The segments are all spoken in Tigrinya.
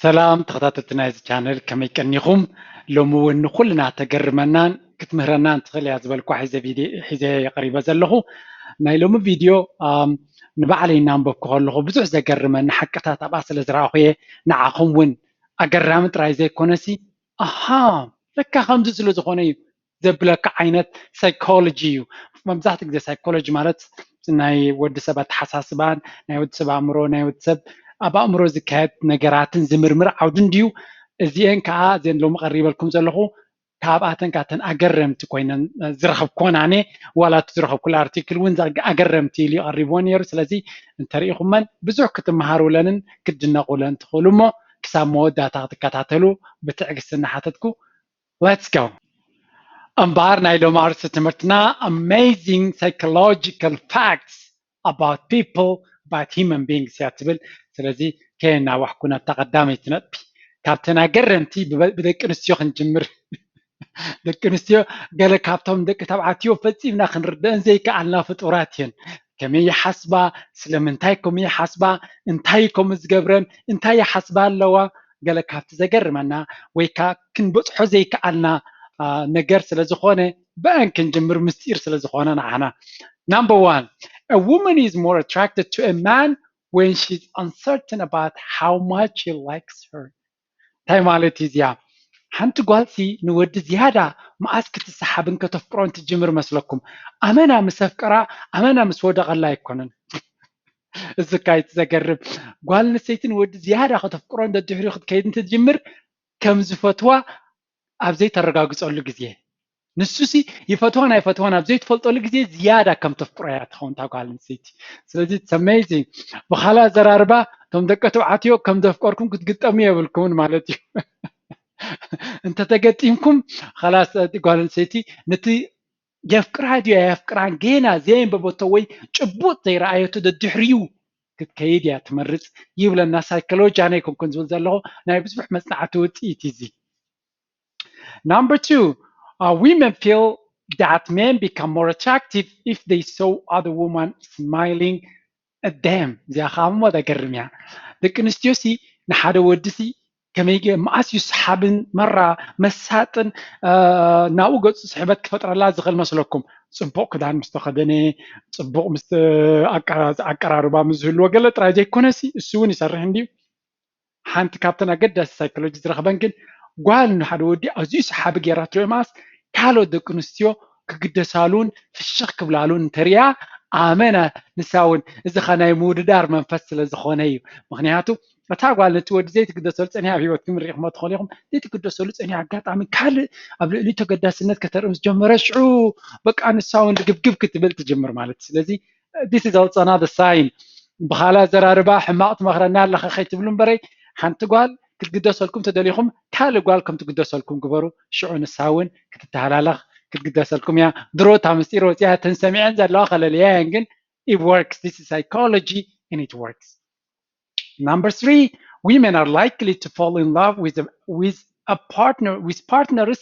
ሰላም ተኸታተልቲ ናይዚ ቻነል፣ ከመይ ቀኒኹም? ሎሚ እውን ንኹልና ተገርመናን ክትምህረናን ትኽእል እያ ዝበልኳ ሒዘ ቪድዮ ሒዘ የቕሪበ ዘለኹ። ናይ ሎሚ ቪድዮ ኣም፣ ንባዕለይ እናንበብኩ ከለኹ ብዙሕ ዘገርመኒ ሓቅታት ኣብኣ ስለ ዝረኣኹ እየ። ንዓኹም እውን ኣገራሚ ጥራይ ዘይኮነሲ፣ ኣሃ፣ ለካ ከምዚ ስለ ዝኾነ እዩ ዘብለካ ዓይነት ሳይኮሎጂ እዩ። መብዛሕትኡ ግዜ ሳይኮሎጂ ማለት ናይ ወዲ ሰብ ኣተሓሳስባን ናይ ወዲ ሰብ ኣእምሮ፣ ናይ ወዲ ሰብ ኣብ ኣእምሮ ዝካየድ ነገራትን ዝምርምር ዓውዲ እንድዩ። እዚአን ከዓ እዘን ሎሚ ቀሪበልኩም ዘለኹ ካብኣተን ካብተን ኣገረምቲ ኮይነን ዝረኸብኩወን ኣነ፣ ዋላ እቲ ዝረኸብኩሉ ኣርቲክል እውን ኣገረምቲ ኢሉ ይቐሪብዎ ነይሩ። ስለዚ እንተሪኢኹመን ብዙሕ ክትመሃሩለንን ክትድነቑለን ትኽእሉ እሞ ክሳብ መወዳእታ ክትከታተሉ ብትዕግስቲ እናሓተትኩ፣ let's go። እምበኣር ናይ ሎሚ ኣርእስቲ ትምህርትና amazing psychological facts about people, about human beings እያ ትብል። ስለዚ ከየናዋሕኩ ናብታ ቀዳመይቲ ነጥቢ፣ ካብተን ኣገረምቲ ብበ- ብደቂ ኣንስትዮ ክንጅምር። ደቂ ኣንስትዮ ገለ ካብቶም ደቂ ተባዕትዮ ፈጺምና ክንርደአን ዘይከኣልና ፍጡራት እየን። ከመይ ይሓስባ፣ ስለምንታይ ከምኡ ይሓስባ፣ እንታይ ከምኡ ዝገብረን፣ እንታይ ይሓስባ ኣለዋ፣ ገለ ካብቲ ዘገርመና ወይ ከዓ ክንበጽሖ ዘይከኣልና ነገር ስለ ዝኾነ ብአን ክንጅምር ምስጢር ስለ ዝኾነ ንዓና። Number one, a woman is more attracted to a man when she's uncertain about how much he likes her. እንታይ ማለት እዩ እዚኣ? ሓንቲ ጓልሲ ንወዲ ዝያዳ መኣስ ክትሰሓብን ከተፍቅሮን ትጅምር መስለኩም? ኣመና ምስ ኣፍቀራ፣ ኣመና ምስ ወደቐላ ኣይኮነን። እዚ ካይቲ ዘገርም፣ ጓል ኣንስተይቲ ንወዲ ዝያዳ ከተፍቅሮን ደድሕሪኡ ክትከይድ እንትትጅምር ከም ዝፈትዋ ኣብ ዘይተረጋግፀሉ ግዜ፣ ንሱሲ ይፈትዋን ኣይፈትዋን ኣብ ዘይትፈልጠሉ ግዜ ዝያዳ ከም ተፍቅሮ እያ ትኸውን እታ ጓል ኣንስተይቲ። ስለዚ it's amazing። ብኻልእ ኣዘራርባ እቶም ደቂ ተባዕትዮ ከም ዘፍቀርኩም ክትግጠሙ የብልኩምን ማለት እዩ። እንተተገጢምኩም ኻላስ ጓል ኣንስተይቲ ነቲ የፍቅራ ድዩ ኣየፍቅራን ገና ዘየንበበቶ ወይ ጭቡጥ ዘይረኣየቶ ደድሕሪኡ ክትከይድ እያ ትመርፅ ይብለና ሳይኮሎጂ። ኣነ ኣይኮንኩን ዝብል ዘለኹ፣ ናይ ብዙሕ መፅናዕቲ ውፅኢት እዩ እዚ። Number two, uh, women feel that men become more attractive if they saw other woman smiling at them. እዚኣ ከዓ እሞ ተገርም እያ። ደቂ ኣንስትዮ ሲ ንሓደ ወዲ ሲ ከመይ ገ- መኣስ እዩ ሰሓብን መራ መሳጥን ናብኡ ገፁ ስሕበት ክፈጥረላ ዝኽእል መስለኩም? ፅቡቕ ክዳን ምስ ተኸደነ፣ ፅቡቕ ምስ ኣቀራርባ ምስ ዝህልዎ ገለ ጥራይ ዘይኮነሲ እሱ እውን ይሰርሕ እንድዩ። ሓንቲ ካብተን ኣገዳሲ ሳይኮሎጂ ዝረኽበን ግን ጓል ንሓደ ወዲ ኣዝዩ ሰሓቢ ገይራ ትሪኦ መኣስ ካልኦት ደቂ ኣንስትዮ ክግደሳሉን ፍሽኽ ክብላሉን እንተሪኣ ኣመና ንሳ እውን እዚ ኸ ናይ ምውድዳር መንፈስ ስለ ዝኾነ እዩ። ምክንያቱ እታ ጓል ነቲ ወዲ ዘይትግደሰሉ ፀኒሓ ኣብ ህይወትኩም ርኢኹሞ ትኾኑ ኢኹም ዘይትግደሰሉ ፀኒሓ ኣጋጣሚ ካልእ ኣብ ልዕሊ ተገዳስነት ከተርኢ ምስ ጀመረ ሽዑ በቃ ንሳ እውን ግብግብ ክትብል ትጅምር ማለት እዩ። ስለዚ this is also another sign። ብኻልእ ኣዘራርባ ሕማቕ ትመኽረና ኣለኻ ከይትብሉ እምበረይ ሓንቲ ጓል ክትግደሰልኩም ተደሊኹም ካልእ ጓል ከም ትግደሰልኩም ግበሩ። ሽዑ ንሳ እውን ክትተሃላለኽ ክትግደሰልኩም እያ። ድሮ እታ ምስጢር ወፂኣ ተን ሰሚዐን ዘለዋ ከለልያ እየን ግን it works. This is psychology and it works. Number three, women are likely to fall in love with a, with a partner with partners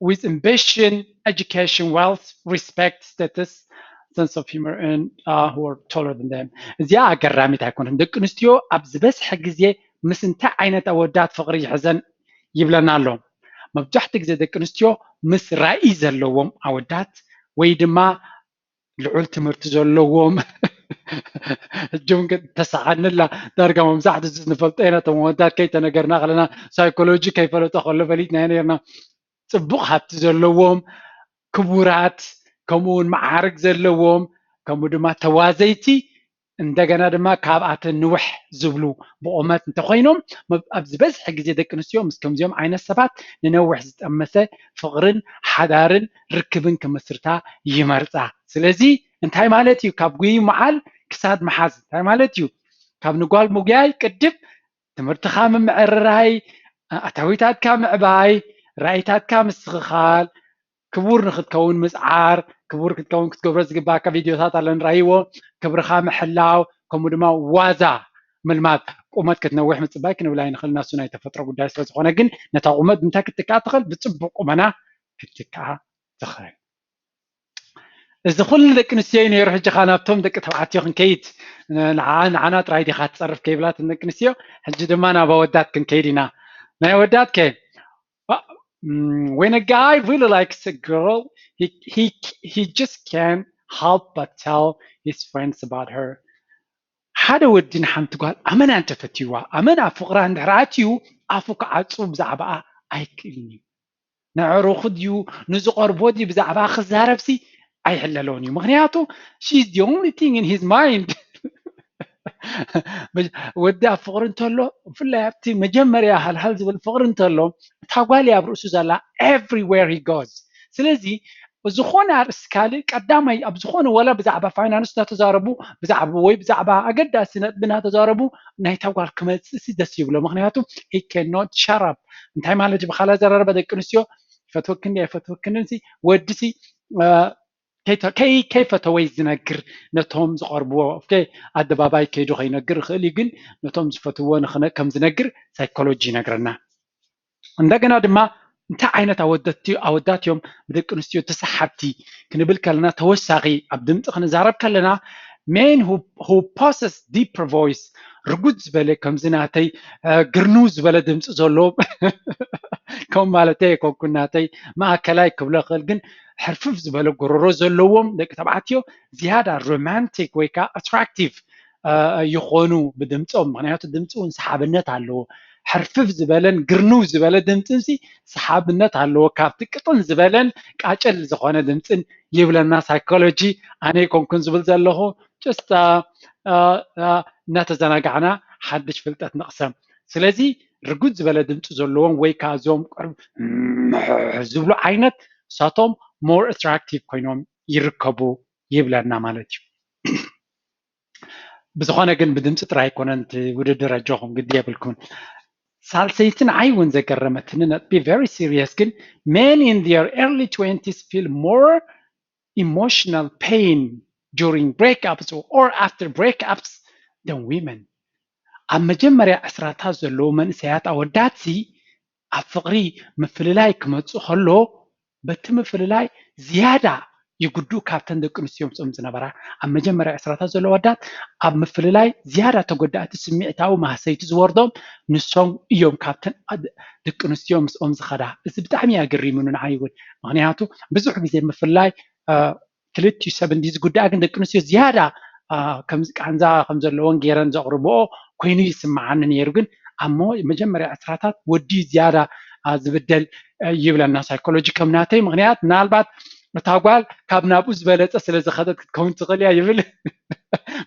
with ambition, education, wealth, respect, status, sense of humor, and uh, who are taller than them. እዚኣ ኣገራሚት ኣይኮነትን። ደቂ ኣንስትዮ ኣብ ዝበዝሐ ግዜ ምስ እንታይ ዓይነት ኣወዳት ፍቕሪ ይሕዘን ይብለና ኣሎ። መብዛሕትኡ ግዜ ደቂ ኣንስትዮ ምስ ራእይ ዘለዎም ኣወዳት ወይ ድማ ልዑል ትምህርቲ ዘለዎም ሕጂ እውን ተሰዓንላ ዳርጋ መብዛሕትኡ ንፈልጦ ኢና። እቶም ኣወዳት ከይተነገርና ከለና ሳይኮሎጂ ከይፈለጦ ከሎ ፈሊጥና ነርና። ፅቡቕ ሃብቲ ዘለዎም ክቡራት፣ ከምኡ እውን መዓርግ ዘለዎም፣ ከምኡ ድማ ተዋዘይቲ፣ እንደገና ድማ ካብኣተን ንውሕ ዝብሉ ብቑመት እንተኮይኖም ኣብ ዝበዝሐ ግዜ ደቂ ኣንስትዮ ምስ ከምዚኦም ዓይነት ሰባት ንነዊሕ ዝጠመተ ፍቕርን ሓዳርን ርክብን ክምስርታ ይመርፃ። ስለዚ እንታይ ማለት እዩ? ካብ ጉይ መዓል ክሳድ መሓዝ እንታይ ማለት እዩ? ካብ ንጓል ምጉያይ ቅድም ትምህርትኻ ምምዕርራይ፣ ኣታዊታትካ ምዕባይ፣ ራእይታትካ ምስኽኻል፣ ክቡር ንክትከውን ምፅዓር፣ ክቡር ክትከውን ክትገብሮ ዝግባካ ቪድዮታት ኣለኒ ርኣይዎ፣ ክብርኻ ምሕላው፣ ከምኡ ድማ ዋዛ ምልማድ። ቁመት ክትነውሕ ምፅባይ ክንብል ኣይንኽእል፣ ናሱ ናይ ተፈጥሮ ጉዳይ ስለዝኾነ፣ ግን ነታ ቁመት ብምንታይ ክትትክኣ ትኽእል? ብፅቡቅ ቁመና ክትትክኣ ትኽእል። እዚ ኩሉ ደቂ ኣንስትዮ እዩ ነይሩ። ሕጂ ኸዓ ናብቶም ደቂ ተባዕትዮ ክንከይድ፣ ንዓ-፣ ንዓና ጥራይ ዲኻ ትጸርፍ ከይብላትን ደቂ ኣንስትዮ፣ ሕጂ ድማ ናብ ኣወዳት ክንከይድ ኢና። ናይ ኣወዳት ከ when a guy really likes a girl, he, he, he just can't help but tell his friends about her. ሓደ ወዲ ንሓንቲ ጓል ኣመና እንተፈትይዋ፣ ኣመና ፍቕራ እንድሕር ኣትዩ፣ ኣፉ ክዓጹ ብዛዕባኣ ኣይክእልን እዩ። ነዕሩኹ ድዩ ንዝቐርቦ ድዩ ብዛዕባ ክዛረብሲ ኣይሕለሎን እዩ። ምኽንያቱ she is the only thing in his mind። ወዲ ኣብ ፍቕሪ እንተሎ፣ ብፍላይ ኣብቲ መጀመርያ ሃልሃል ዝብል ፍቕሪ እንተሎ፣ እታ ጓል እያ ኣብ ርእሱ ዘላ everywhere he goes። ስለዚ ዝኾነ ኣርእስቲ ካልእ ቀዳማይ ኣብ ዝኾነ ወላ ብዛዕባ ፋይናንስ እናተዛረቡ፣ ብዛዕባ ወይ ብዛዕባ ኣገዳሲ ነጥቢ እናተዛረቡ ናይታ ጓል ክመጽእሲ ደስ ይብሎ። ምኽንያቱ he cannot shut up። እንታይ ማለት እዩ? ብኻልእ ኣዘራርባ ደቂ ኣንስትዮ ይፈትወክን ድየ ኣይፈትወክንን ሲ ወዲ ሲ ከይፈተወይ ዝነግር ነቶም ዝቐርብዎ ኣደባባይ ከይዱ ከይነግር ይኽእል እዩ፣ ግን ነቶም ዝፈትዎ ከም ዝነግር ሳይኮሎጂ ይነግረና። እንደገና ድማ እንታይ ዓይነት ኣወዳት እዮም ብደቂ ኣንስትዮ ተሰሓብቲ ክንብል ከለና፣ ተወሳኺ ኣብ ድምፂ ክንዛረብ ከለና men who possess deeper voice፣ ርጉድ ዝበለ ከምዚ ናተይ ግርንው ዝበለ ድምፂ ዘለዎም ከም ማለተይ ኣይኮንኩን፣ ናተይ ማእከላይ ክብሎ ክእል፣ ግን ሕርፍፍ ዝበለ ጎረሮ ዘለዎም ደቂ ተባዕትዮ ዝያዳ ሮማንቲክ ወይ ከዓ ኣትራክቲቭ ይኾኑ ብድምፆም። ምክንያቱ ድምፂ እውን ሰሓብነት ኣለዎ። ሕርፍፍ ዝበለን ግርንው ዝበለ ድምፅን ሲ ሰሓብነት ኣለዎ ካብቲ ቅጥን ዝበለን ቃጨል ዝኾነ ድምፅን ይብለና ሳይኮሎጂ። ኣነ ኣይኮንኩን ዝብል ዘለኹ፣ just እናተዘናጋዕና ሓድሽ ፍልጠት ንቕሰም። ስለዚ ርጉድ ዝበለ ድምፂ ዘለዎም ወይ ከዓ እዞም ዝብሉ ዓይነት እሳቶም more attractive ኮይኖም ይርከቡ ይብለና ማለት እዩ። ብዝኾነ ግን ብድምፂ ጥራይ ኣይኮነን እቲ ውድድር፣ ኣጆኹም ግዲ የብልኩምን። ሳልሰይቲ ንዓይ እውን ዘገረመትኒ ነጥቢ፣ very serious ግን men in their early twenties feel more emotional pain during breakups or after breakups than women። ኣብ መጀመርያ ዕስራታት ዘለዉ መንእሰያት ኣወዳትሲ ኣብ ፍቕሪ ምፍልላይ ክመፅእ ከሎ በቲ ምፍልላይ ዝያዳ ይጉድኡ ካብተን ደቂ ኣንስትዮ ምስኦም ዝነበራ። ኣብ መጀመርያ ዕስራታት ዘለዉ ኣወዳት ኣብ ምፍልላይ ዝያዳ ተጎዳእቲ ስምዒታዊ ማህሰይቲ ዝወርዶም ንሶም እዮም፣ ካብተን ደቂ ኣንስትዮ ምስኦም ዝኸዳ። እዚ ብጣዕሚ ኣገሪሙኒ ንዓይ እውን፣ ምክንያቱ ብዙሕ ግዜ ምፍልላይ ክልቲኡ ሰብ እንዲ ዝጉዳእ ግን ደቂ ኣንስትዮ ዝያዳ ከምዚ ቃንዛ ከም ዘለዎን ገይረን ዘቕርብኦ ኮይኑ ይስምዓኒ ነይሩ። ግን ኣብ መጀመርያ ዕስራታት ወዲ ዝያዳ ዝብደል ይብለና ሳይኮሎጂ ከም ናተይ ምክንያት። ምናልባት እታ ጓል ካብ ናብኡ ዝበለፀ ስለ ዝኸደት ክትከውን ትኽእል እያ ይብል።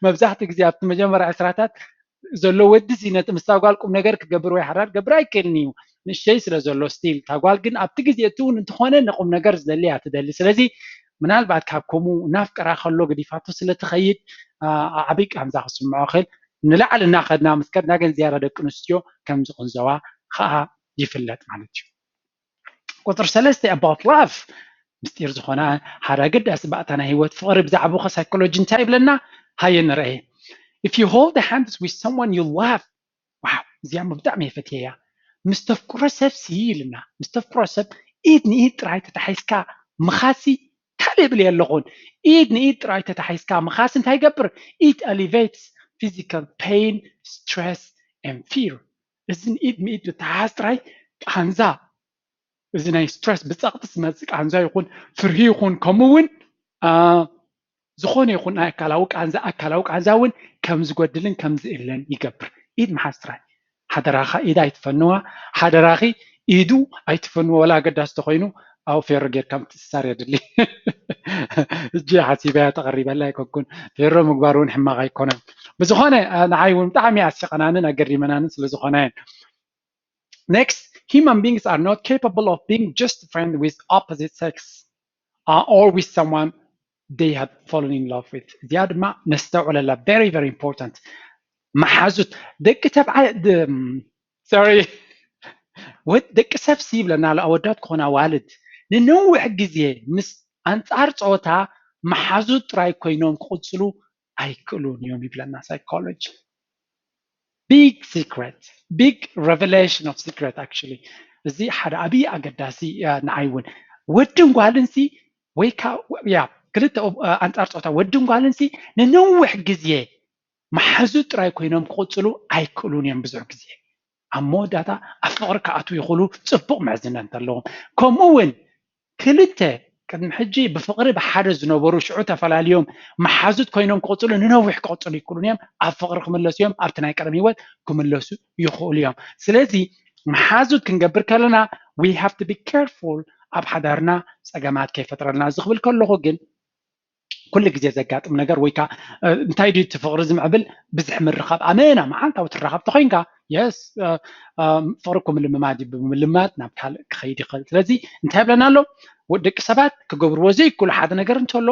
መብዛሕትኡ ግዜ ኣብቲ መጀመርያ ዕስራታት ዘሎ ወዲ ሲ ነቲ ምስታ ጓል ቁም ነገር ክገብር ወይ ሓዳር ክገብር ኣይክእልን እዩ፣ ንእሽተይ ስለ ዘሎ ስቲል። እታ ጓል ግን ኣብቲ ግዜ እቲ እውን እንተኾነ ንቁም ነገር ዝደሊ እያ ትደሊ። ስለዚ ምናልባት ካብ ከምኡ እናፍቀራ ከሎ ገዲፋቶ ስለ ትኸይድ ዓብይ ቃንዛ ክስምዖ ክእል። ንላዕሊ እናኸድና ምስ ከድና ግን ዝያዳ ደቂ ኣንስትዮ ከም ዝቕንዘዋ ከዓ ይፍለጥ ማለት እዩ። ቁፅሪ ሰለስተ about love፣ ምስጢር ዝኾነ ሓደ ኣገዳሲ ባእታ ናይ ህይወት ፍቕሪ ብዛዕባኡ ከ ሳይኮሎጂ እንታይ ይብለና? ሃየ ንርአ። If you hold hands with someone you love፣ ዋው እዚኣ ብጣዕሚ እየ ፈትየያ። ምስ ተፍቅሮ ሰብ ሲ ኢልና፣ ምስ ተፍቅሮ ሰብ ኢድ ንኢድ ጥራይ ተታሒዝካ ምኻሲ ካልእ ብል የለኹን። ኢድ ንኢድ ጥራይ ተታሒዝካ ምኻስ እንታይ ይገብር? It alleviates physical pain, stress and fear። እዚ ንኢድ ንኢድ ምትሓዝ ጥራይ ቃንዛ፣ እዚ ናይ ስትረስ ብፀቕጢ ዝመፅእ ቃንዛ ይኹን ፍርሂ ይኹን ከምኡ እውን ዝኾነ ይኹን ናይ ኣካላዊ ቃንዛ ኣካላዊ ቃንዛ እውን ከም ዝጎድልን ከም ዝእለን ይገብር። ኢድ ምሓዝ ጥራይ ሓደራኻ ኢድ ኣይትፈንዋ፣ ሓደራኺ ኢዱ ኣይትፈንዎ። ወላ ኣገዳሲ ተኮይኑ ኣብ ፌሮ ጌርካ ምትእስሳር የድሊ። እጂ ሓሲበያ ተቐሪበላ ኣይኮንኩን፣ ፌሮ ምግባር እውን ሕማቕ ኣይኮነን። ብዝኾነ ንዓይ እውን ብጣዕሚ ኣስቀናንን ኣገሪመናንን ስለዝኾነ እየን። Next, human beings are not capable of being just friend with opposite sex uh, or with someone they have fallen in love with። እዚኣ ድማ ነስተውዕለላ፣ very very important። መሓዙት ደቂ ተብዓ sorry ደቂ ሰብ ሲ ይብለና ኣሎ፣ ኣወዳት ክኾና ኣዋልድ ንነዊሕ ግዜ ምስ ኣንፃር ፀወታ መሓዙት ጥራይ ኮይኖም ክቕፅሉ ኣይክእሉን እዮም ይብለና ሳይኮሎጂ። Big secret, big revelation of secret actually። እዚ ሓደ ዓብዪ ኣገዳሲ ንዓይ እውን ወድን ጓልን ሲ ወይ ያ ክልተ ኣንፃር ፆታ ወድን ጓልን ሲ ንነዊሕ ግዜ መሓዙት ጥራይ ኮይኖም ክቕፅሉ ኣይክእሉን እዮም። ብዙሕ ግዜ ኣብ መወዳእታ ኣብ ፍቕሪ ክኣትዉ ይኽእሉ። ፅቡቕ ምሕዝነት እንተለዎም ከምኡ እውን ክልተ ቅድሚ ሕጂ ብፍቕሪ ብሓደ ዝነበሩ ሽዑ ተፈላልዮም መሓዙት ኮይኖም ክቕፅሉ ንነዊሕ ክቕፅሉ ይክእሉን እዮም። ኣብ ፍቕሪ ክምለሱ እዮም። ኣብቲ ናይ ቀደም ህይወት ክምለሱ ይኽእሉ እዮም። ስለዚ መሓዙት ክንገብር ከለና we have to be careful ኣብ ሓዳርና ፀገማት ከይፈጥረልና። እዚ ክብል ከለኹ ግን ኩሉ ግዜ ዘጋጥም ነገር ወይ ከዓ እንታይ ድዩ እቲ ፍቕሪ ዝምዕብል ብዝሕ ምርኻብ ኣመና መዓልታዊ ትራኸብ ተኮይንካ የስ ፍቕሪ እኮ ምልምማድ እዩ። ብምልማድ ናብ ካልእ ክኸይድ ይኽእል። ስለዚ እንታይ ይብለና ኣሎ? ደቂ ሰባት ክገብርዎ ዘይክእሉ ሓደ ነገር እንተሎ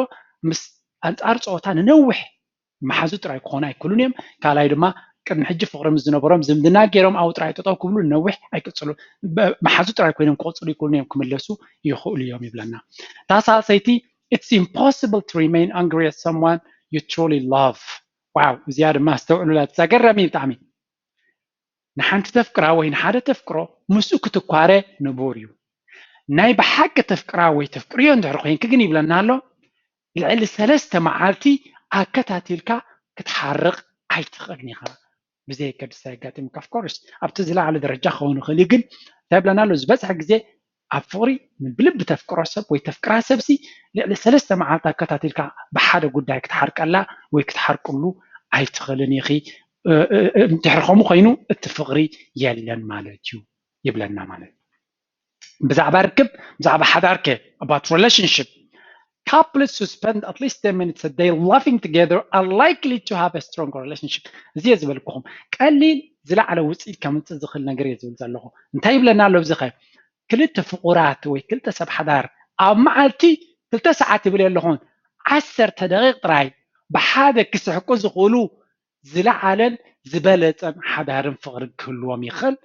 ምስ ኣንፃር ፀወታ ንነዊሕ መሓዙ ጥራይ ክኾኑ ኣይክእሉን እዮም። ካልኣይ ድማ ቅድሚ ሕጂ ፍቕሪ ምስ ዝነበሮም ዝምድና ገይሮም ኣብኡ ጥራይ ጠጠው ክብሉ ነዊሕ ኣይቅፅሉ። መሓዙ ጥራይ ኮይኖም ክቕፅሉ ይክእሉን እዮም፣ ክምለሱ ይኽእሉ እዮም ይብለና። እታ ሳልሰይቲ it's impossible to remain angry at someone you truly love. ዋው እዚኣ ድማ ኣስተውዕሉላ፣ ኣገራሚ ብጣዕሚ። ንሓንቲ ተፍቅራ ወይ ንሓደ ተፍቅሮ ምስኡ ክትኳረ ንቡር እዩ። ናይ ብሓቂ ተፍቅራ ወይ ተፍቅርዮ እንድሕር ኮይንኪ ግን ይብለና ኣሎ ልዕሊ ሰለስተ መዓልቲ ኣከታቲልካ ክትሓርቕ ኣይትኽእልን ኢኻ። ብዘየገድስ ኣየጋጥምካ። Of course ኣብቲ ዝለዓለ ደረጃ ክኸውን ይኽእል እዩ፣ ግን እንታይ ይብለና ኣሎ ዝበዝሐ ግዜ ኣብ ፍቕሪ ብልቢ ተፍቅሮ ሰብ ወይ ተፍቅራ ሰብሲ ልዕሊ ሰለስተ መዓልቲ ኣከታቲልካ ብሓደ ጉዳይ ክትሓርቀላ ወይ ክትሓርቅሉ ኣይትኽእልን ኢኺ። እንድሕር ከምኡ ኮይኑ እቲ ፍቕሪ የለን ማለት እዩ ይብለና ማለት እዩ። ብዛዕባ ርክብ ብዛዕባ ሓዳር ከ about relationship couples who spend at least ten minutes a day laughing together are likely to have a strong relationship። እዚ እየ ዝበልኩኹም ቀሊል ዝለዓለ ውፅኢት ከምፅእ ዝኽእል ነገር እየ ዝብል ዘለኹ። እንታይ ይብለና ኣሎ ኣብዚ ኸ ክልተ ፍቑራት ወይ ክልተ ሰብ ሓዳር ኣብ መዓልቲ ክልተ ሰዓት ይብል ኣለኹን ዓሰርተ ደቂቕ ጥራይ ብሓደ ክስሕቁ ዝኽእሉ ዝለዓለን ዝበለፀን ሓዳርን ፍቕርን ክህልዎም ይኽእል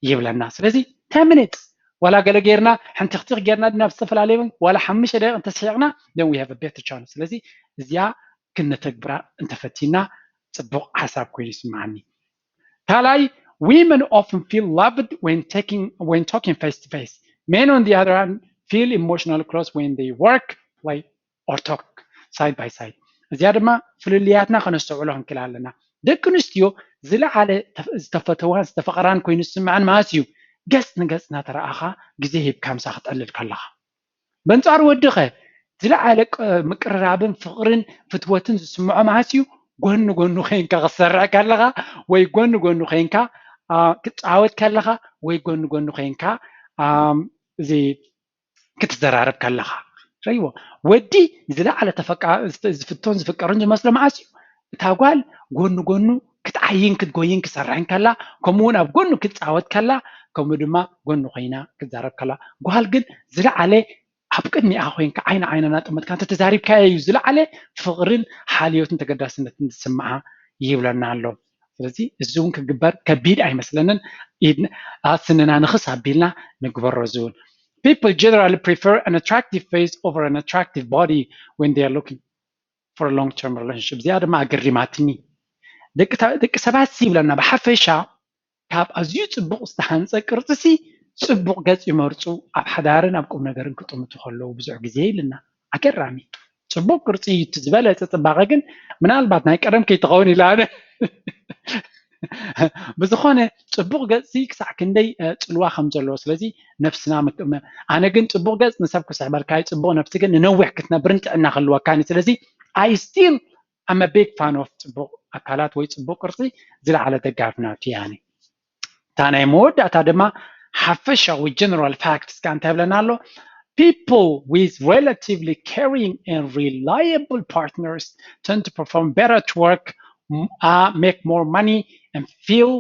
ይብለና። ስለዚ ten minutes ዋላ ገለ ጌርና ሕንትኽትኽ ጌርና ድና ብዝተፈላለየ ዋላ ሓሙሽተ ደቂቕ እንተስሒቕና then we have a better chance። ስለዚ እዚኣ ክነተግብራ እንተፈቲና ፅቡቕ ሓሳብ ኮይኑ ይስምዓኒ። ካልኣይ women often feel loved when taking when talking face to face. Men on the other hand feel emotional close when they work, play or talk side by side። እዚኣ ድማ ፍልልያትና ከነስተውዕሎ ክንክእል ኣለና። ደቂ ኣንስትዮ ዝለዓለ ዝተፈተዋን ዝተፈቐራን ኮይኑ ዝስምዐን ማለት እዩ። ገፅ ንገፅ እናተረኣኻ ግዜ ሂብካ ምሳ ክጠልል ከለኻ። በንፃሩ ወዲ ኸ ዝለዓለ ምቅርራብን ፍቕርን ፍትወትን ዝስምዖ ማለት እዩ። ጎኒ ጎኑ ኮይንካ ክትሰርሕ ከለኻ ወይ ጎኒ ጎኑ ኮይንካ ክትፃወት ከለኻ ወይ ጎኒ ጎኑ ኮይንካ እዚ ክትዘራረብ ከለኻ ረይዎ ወዲ ዝለዓለ ዝፍቶን ዝፍቀርን ዝመስሎ መዓስ እዩ። እታ ጓል ጎኒ ጎኑ ክትዓይን ክትጎይን ክሰርሕን ከላ ከምኡ እውን ኣብ ጎኑ ክትፃወት ከላ ከምኡ ድማ ጎኑ ኮይና ክትዛረብ ከላ ጓል ግን ዝለዓለ ኣብ ቅድሚኣ ኮይንካ ዓይኒ ዓይና እናጠመትካ እንተተዛሪብካዮ እዩ ዝለዓለ ፍቕርን ሓልዮትን ተገዳስነትን ዝስምዓ ይብለና ኣሎ። ስለዚ እዚ እውን ክግበር ከቢድ ኣይመስለንን። ስንና ንኽስ ኣቢልና ንግበሮ። እዚ እውን people generally prefer an attractive face over an attractive body when they are looking for a long term relationship። እዚኣ ድማ ኣገሪማትኒ። ደቂ ሰባት ሲ ይብለና ብሓፈሻ ካብ ኣዝዩ ፅቡቕ ዝተሃንፀ ቅርፂ ሲ ፅቡቕ ገፅ ይመርፁ ኣብ ሓዳርን ኣብ ቁም ነገርን ክጥምቱ ከለዉ ብዙሕ ግዜ ይብልና። ኣገራሚ ፅቡቕ ቅርፂ እዩ እቲ ዝበለፀ ፅባቐ ግን ምናልባት ናይ ቀደም ከይትኸውን ኢላ ኣነ ብዝኾነ ፅቡቕ ገፅሲ ክሳዕ ክንደይ ፅልዋ ከም ዘለዎ ስለዚ ነብስና ኣነ ግን ፅቡቕ ገፅ ንሰብ ክስሕበልካ እዩ ፅቡቕ ነብሲ ግን ንነዊሕ ክትነብርን ጥዕና ክህልወካን እዩ ስለዚ I still am a big fan of ፅቡቕ ኣካላት ወይ ፅቡቕ ቅርፂ ዝለዓለ ደጋፊ ናቱ እየ ኣነ እታ ናይ መወዳእታ ድማ ሓፈሻዊ general facts ከ እንታይ ይብለና ኣሎ people with relatively caring and reliable partners tend to perform better at work, uh, make more money and feel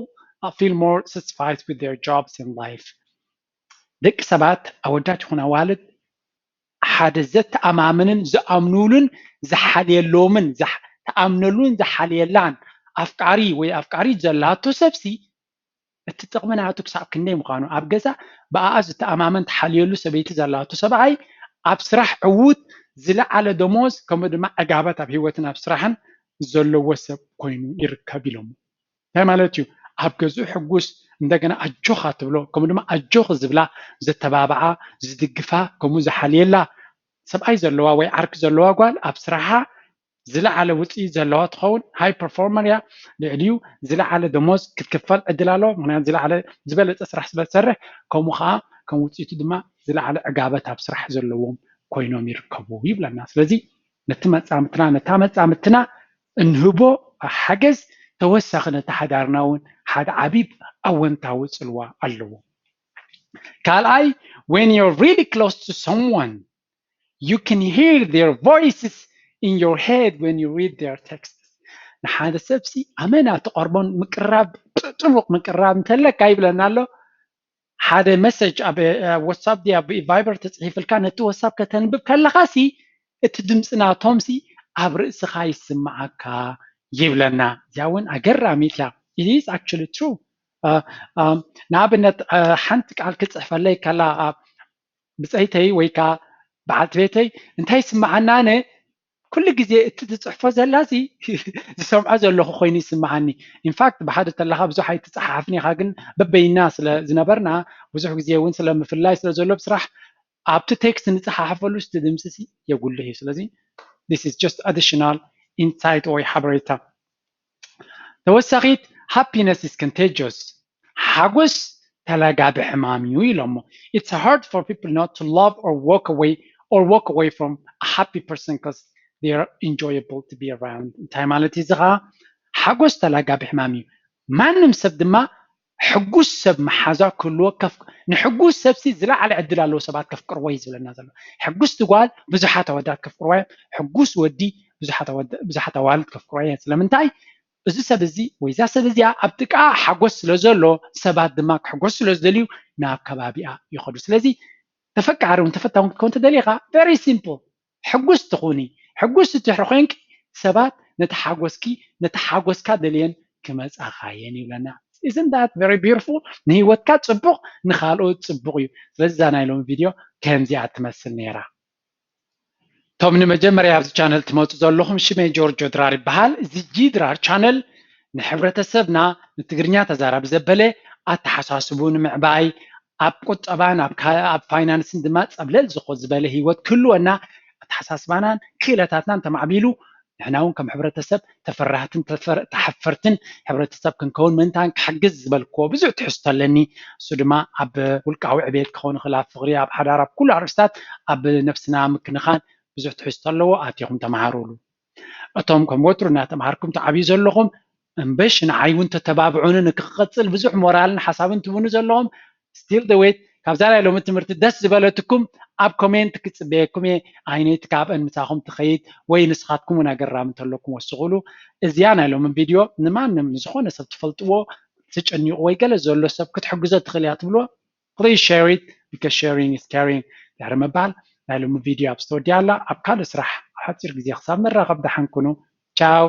uh, feel more satisfied with their jobs and life። ደቂ ሰባት ኣወዳት ይኹን ኣዋልድ ሓደ ዘተኣማምንን ዝኣምኑሉን ዝሓልየሎምን ዝሓ- ተኣምነሉን ዝሓልየላን ኣፍቃሪ ወይ ኣፍቃሪት ዘላቶ ሰብሲ እቲ ጥቕሚ ናቱ ክሳብ ክንደይ ምዃኑ ኣብ ገዛ ብኣኣ ዝተኣማመን ትሓልየሉ ሰበይቲ ዘላቶ ሰብኣይ ኣብ ስራሕ ዕዉት ዝለዓለ ደሞዝ ከምኡ ድማ ዕጋበት ኣብ ህይወትን ኣብ ስራሕን ዘለዎ ሰብ ኮይኑ ይርከብ ኢሎሞ። እንታይ ማለት እዩ? ኣብ ገዝኡ ሕጉስ እንደገና ኣጆኻ ትብሎ ከምኡ ድማ ኣጆኺ ዝብላ ዘተባብዓ ዝድግፋ ከምኡ ዝሓልየላ ሰብኣይ ዘለዋ ወይ ዓርኪ ዘለዋ ጓል ኣብ ስራሓ ዝለዓለ ውፅኢት ዘለዋ ትኸውን። ሃይ ፐርፎርመር እያ። ልዕሊኡ ዝለዓለ ደሞዝ ክትክፈል ዕድል ኣለዋ። ምክንያቱ ዝለዓለ ዝበለፀ ስራሕ ስለ ትሰርሕ፣ ከምኡ ከዓ ከም ውፅኢቱ ድማ ዝለዓለ ዕጋበት ኣብ ስራሕ ዘለዎም ኮይኖም ይርከቡ ይብለና። ስለዚ ነቲ መፃምትና ነታ መፃምትና እንህቦ ሓገዝ ተወሳኺ ነቲ ሓዳርና እውን ሓደ ዓብይ ኣወንታዊ ፅልዋ ኣለዎ። ካልኣይ፣ when you're really close to someone, you can hear their voices in your head when you read their texts. ንሓደ ሰብሲ ኣመና ትቐርቦን ምቅራብ ጥቡቕ ምቅራብ እንተለካ ይብለና ኣሎ። ሓደ መሰጅ ኣብ ዋትሳፕ ድያ ቫይበር ተፅሒፍልካ ነቲ ዋትሳፕ ከተንብብ ከለኻ ሲ እቲ ድምፂ ናቶም ሲ ኣብ ርእስኻ ይስምዓካ ይብለና። እዚኣ እውን ኣገራሚት እያ። It is actually true. ንኣብነት ሓንቲ ቃል ክፅሕፈለይ ከላ ብፀይተይ ወይ ከዓ በዓልቲ ቤተይ እንታይ ይስምዓና ኣነ ኩሉ ግዜ እቲ ትፅሕፎ ዘላ ሲ ዝሰምዖ ዘለኹ ኮይኑ ይስምዓኒ። ኢንፋክት ብሓደ ተለኻ ብዙሕ ኣይትፀሓሓፍን ኢኻ፣ ግን በበይና ስለ ዝነበርና ብዙሕ ግዜ እውን ስለ ምፍላይ ስለ ዘሎ ብስራሕ ኣብቲ ቴክስት ንፀሓሓፈሉ ስ ድምፂ ሲ የጉልህ እዩ። ስለዚ this is just additional insight ወይ ሓበሬታ። ተወሳኺት፣ happiness is contagious፣ ሓጎስ ተላጋቢ ሕማም እዩ ኢሎሞ። It's hard for people not to love or walk away or walk away from a happy person because they are enjoyable to be around። እንታይ ማለት እዩ እዚ ከዓ? ሓጎስ ተላጋቢ ሕማም እዩ። ማንም ሰብ ድማ ሕጉስ ሰብ መሓዛ ክህልዎ ከፍ ንሕጉስ ሰብሲ ዝለዓለ ዕድል ኣለዎ ሰባት ከፍቅርዎ እዩ ዝብለና ዘሎ። ሕጉስቲ ጓል ብዙሓት ኣወዳት ከፍቅርዋ እዮም። ሕጉስ ወዲ ብዙሓት ኣዋልድ ከፍቅርዋ እዮም። ስለምንታይ? እዚ ሰብ እዚ ወይ እዛ ሰብ እዚኣ ኣብ ጥቃ ሓጎስ ስለ ዘሎ ሰባት ድማ ክሕጎስ ስለ ዝደልዩ ናብ ከባቢኣ ይኸዱ። ስለዚ ተፈቃሪ እውን ተፈታውን ክትከውን ተደሊኻ very simple ሕጉስ ትኹኒ። ሕጉስ ትሕሪ ኮይንኪ ሰባት ነቲ ሓጎስኪ ነቲ ሓጎስካ ደልየን ክመፃኻ እየን ይብለና። Isn't that very beautiful? ንህይወትካ ፅቡቕ ንካልኦት ፅቡቕ እዩ። ስለዚ እዛ ናይ ሎሚ ቪድዮ ከምዚኣ ትመስል ነይራ። እቶም ንመጀመርያ ኣብዚ ቻነል ትመፁ ዘለኹም ሽመይ ጆርጆ ድራር ይበሃል። እዚ ጂ ድራር ቻነል ንሕብረተሰብና ንትግርኛ ተዛራቢ ዘበለ ኣተሓሳስቡ ንምዕባይ ኣብ ቁጠባን ኣብ ፋይናንስን ድማ ፀብለል ዝኾ ዝበለ ህይወት ክህልወና ኣተሓሳስባናን ክእለታትናን ተማዕቢሉ ንሕና እውን ከም ሕብረተሰብ ተፈራህትን ተሓፈርትን ሕብረተሰብ ክንከውን ምእንታን ክሕግዝ ዝበልክዎ ብዙሕ ትሕዝቶ ኣለኒ። እሱ ድማ ኣብ ውልቃዊ ዕቤት ክኸውን ይኽእል፣ ኣብ ፍቕሪ፣ ኣብ ሓዳር፣ ኣብ ኩሉ ኣርእስታት ኣብ ነፍስና ምክንኻን ብዙሕ ትሕዝቶ ኣለዎ። ኣቲኹም ተመሃሩሉ። እቶም ከም ወትሩ እናተምሃርኩም ትዓብዩ ዘለኹም እምበሽ ንዓይ እውን ተተባብዑኒ ንክቕፅል ብዙሕ ሞራልን ሓሳብን ትብኑ ዘለኹም still the wait ካብዛ ናይ ሎሚ ትምህርቲ ደስ ዝበለትኩም ኣብ ኮሜንት ክፅበየኩም እየ። ኣይነይቲ ካብአን ምሳኹም ትኸይድ ወይ ንስኻትኩም እውን ኣገራሚ እንተለኩም ወስኹሉ። እዚኣ ናይ ሎሚ ቪድዮ ንማንም ንዝኾነ ሰብ ትፈልጥዎ ተጨኒቑ ወይ ገለ ዘሎ ሰብ ክትሕግዞ ትኽእል እያ ትብልዎ please share it because sharing is caring ድሕሪ ምባል ናይ ሎሚ ቪድዮ ኣብ ዝተወዲኣ ኣላ። ኣብ ካልእ ስራሕ ኣብ ሓፂር ግዜ ክሳብ ንራኸብ ደሓን ኩኑ። ቻው።